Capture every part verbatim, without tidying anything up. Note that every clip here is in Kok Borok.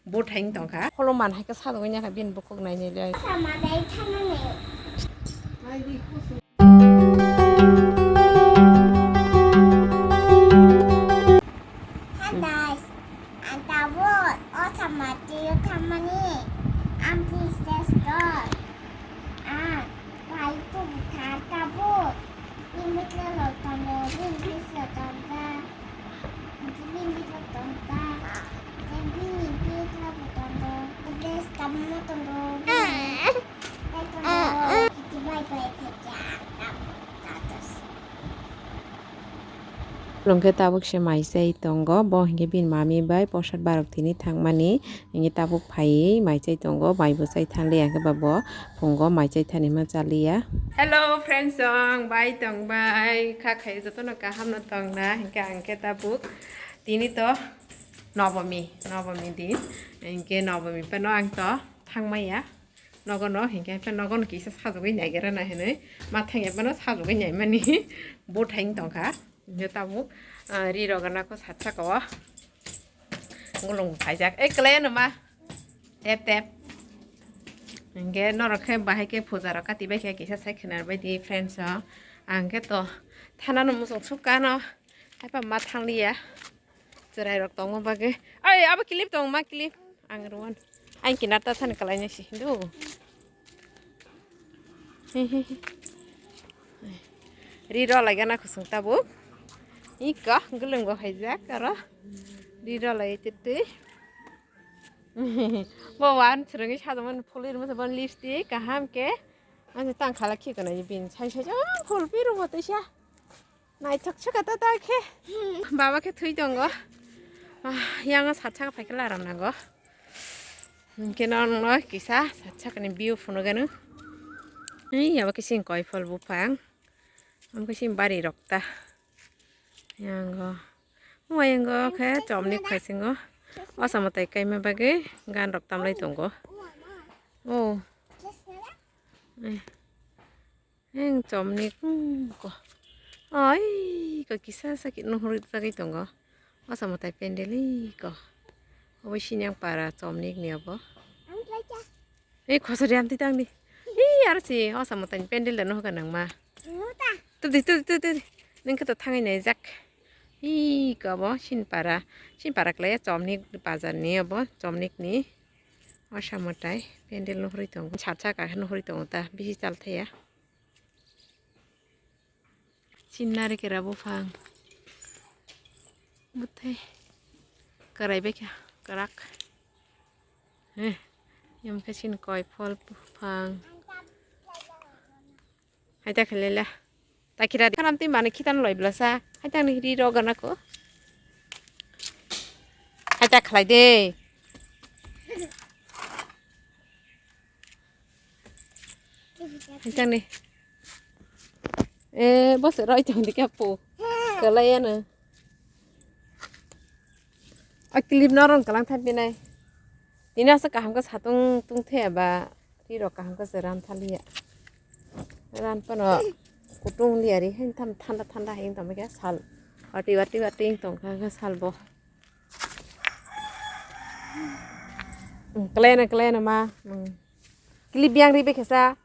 Bo thaing tongkha. Kholo man hai khe sajagwi nyakha bini bukhuk nainai le. Hi guys, ang tabuk o Samatio thangmani, ang Princess Doll. Ang bai tubukha tabuk. Bini bwkha rok tongo, bini bwkha rok tongo. Bini bwkha rok tongo. Bini bwkha rok tongo. Dress kamma tongo. Bini bwkha rok tongo. Bye bye khaikha. Tabuk. Longkhe tabuk se mai chai tongo, bo hinkhe bini mami bai posad barok tini thangmani, hinkhe tabuk phaiwi mai chai tongo, mai bo chai thanliya, hinkhe ba bo phungo mai chai thani ma chaliya. Hello friends, ang bai tong bai, kha khai jotono kaham no tong na, hinkhe ang khe tabuk tini to Nobomi, Nobomi din, hinkhe Nobomi phano ang to thangmaya. Nogono hinkhe, hinkhe nogono kisa sajagwi naigerana hinwi, ma thangya phano sajagwi naimani bo thaing tongkha. Hinkhe tabuk, ah, ri rogana kho sat saka o gulung phaijak. Ei, kwlai ano ma? Tep, tep. Hinkhe norok khe bahai khe puja rok kati bai khe kisa sai khwna bai di friends o. Ang khe to thanano muchung sukha no, haiphano ma thangliya. Chwrai rok tongma bagwi. Ai, abo clip tong ma clip. Ang ruan. Ang kinar ta than kalai nai si hindu. Ri ro lai gana khosong tabuk. Iko gulung bo haijak aro. Ri ro lai tete. Bo wan chwrwngwi sajak mani phulwi rwma se bon lipstick kaham khe. Ani tang khala khi kana bin sai sai jang phul pi rwma tisa. Naithok saka ta ta khe. Baba khe thwi tongo. Ah, yang sat saka phai khe laram nango. Hinkhe no no kisa sat saka ni view phunuganu. Ei, abo khe sing koi phol buphang. Amo khe sing bari rok ta. Yango. Mo yango khe chomni phaisingo. Osamo tai kaima bagwi gan rok tamlai tongo. Oh. Eh. Eng chomnik, hmm, ko. Ai, ko kisa sa ki nuhuri tagwi tongo. Osa mwtai pendel iko. Obo sinyang para chomnik ni obo. Ei, khosa de amtwi tangdi. Ei, aro si osa mwtai pendel da nuhukha nangma. Tudi, tudi, tudi, tudi. Ningkhe to thangai naijak. Iko obo sinpara. Sinpara klai chomnik bazar ni obo, chomnik ni. Osa mwtai pendel nuhuri tongo. Sat saka khe nuhuri tongo ta. Bisi chal thaya. Chin narikera buphang. Bwthai. Karai baikha, kwrak. Eh, yam khe chin koi phol buphang. Hai ta khe lela. Ta khira di. Khanam twi mani khitan loi blasa. Hai ta ni ri ro gana ko. Hai ta khlai de. Hai ta ni. Eh, bo se roi tong di khe po. Kalai ano. A clip no rong kalang thang pinai. Tini asa kaham khe satung tung the ba. Ri rok kaham khe se ran thaliya. Ran pano kutung liya ri, hen tham thanda thanda heng tamo khe sal. Wati wati wati tong kha khe sal bo. Klena klena ma. Clip yang ri be khesa.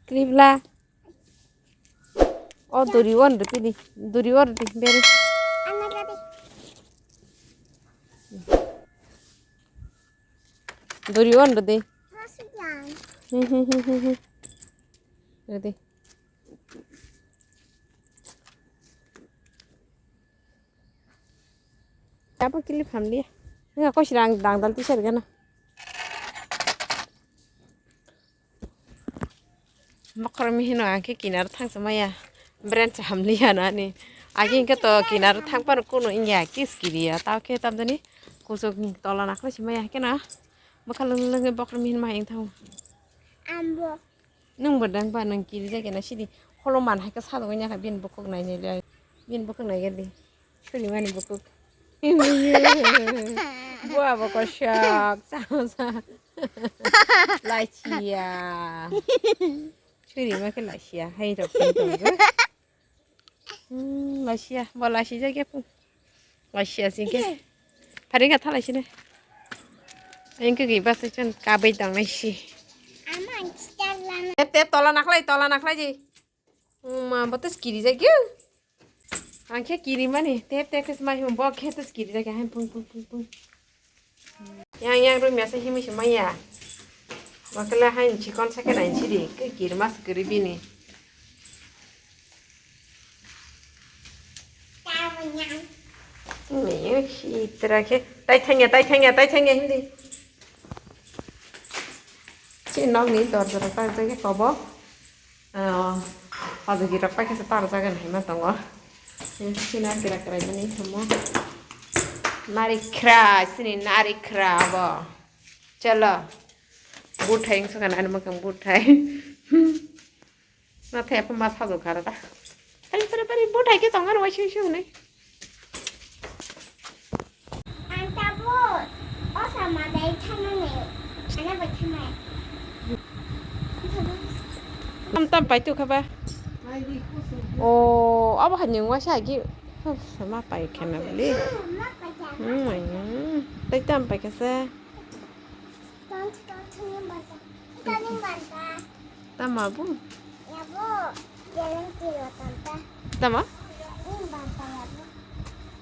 Clip la. O duri on de pini. Duri on de beri. Duri on de. Ready. Apa kili phamdi? Nga koi sirang dang dal tisar gana. Bokhorok mihino ang khe kinar thangsa maya, brand sa hamliya nani. Agi hwnkhe to kinar thangpano kuno wngya, kis kiriya. Tao khe tamjani kuchuk tola nakhwlai si maya hwnkhe na. Bwkha lwng lwngwi bokhorok mihin ma yang thango. Ambo. Nwng bo dang ba nwng kiri jagena sidi. Holo man hai khe sajagwi nyakha bini bukhuk nainai le. Bini bukhuk naigadi. Suri mani bukhuk. Bua bo kosok. Sama sa. Lachiya. Suri ma khe lachiya. Hai rok khe tongo. Hmm, lachiya. Bo lachi jagya pu. Lachiya singke. Pharing ka thalai sini. Engke gwi basa chan kabai tangnai si. Ama ang sitar lana. Te, te tola nakhlai, tola nakhlai ji. Ma, bo tes kiri jai kyu. Ang khe kiri mani, tep tep khe smai himo, bo khe tes kiri jai khe, hai pung, pung, pung, pung. Yang, yang rumi asa himwi se maya. Bo khe le hai chikon sa khe nai sidi, khe kiri mas kiri bini. Ni, itra khe, tai thangya, tai thangya, tai thangya hindi. Chi nokni dorja rok ta jai khe kobo. Ah, hajagi rok paikha se tar jagan hai ma tongo. Sina kira kira jani thamo. Nari khra, sini nari khra abo. Chalo. Buthai wngsa kana ani makang buthai. Na thai apa mas hajok khara ta. Pari pari pari buthai ke tongan wai sui sui ne. Ang tabuk o sama dai thanani. Ana bai thanai. Tam tam pai tu khaba. O abo hani wasa gi. Sama pai khana bali. Hmm, tai tam pai kasa. Tama bu? Tama?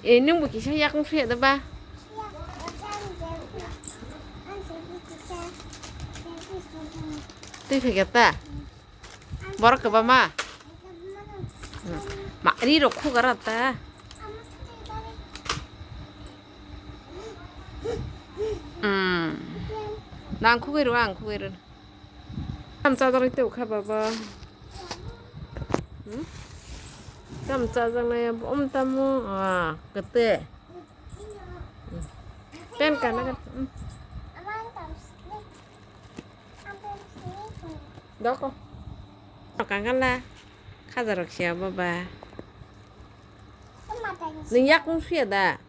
Eh, nung bu kisa yakung suya da ba? Tui phai ta? Borok kwbangma? Hmm. Ma, ri rok khugara ta. Hmm. Nang khugwi rw, ang khugwi rw. Tam chajaknai tei kha baba. Hmm? Tam chajaknai om tamo. Ah, kete. Hmm. Pen kana kete. Hmm. Doko. Kangala. Khajarok siya baba. Nung yakung suya da?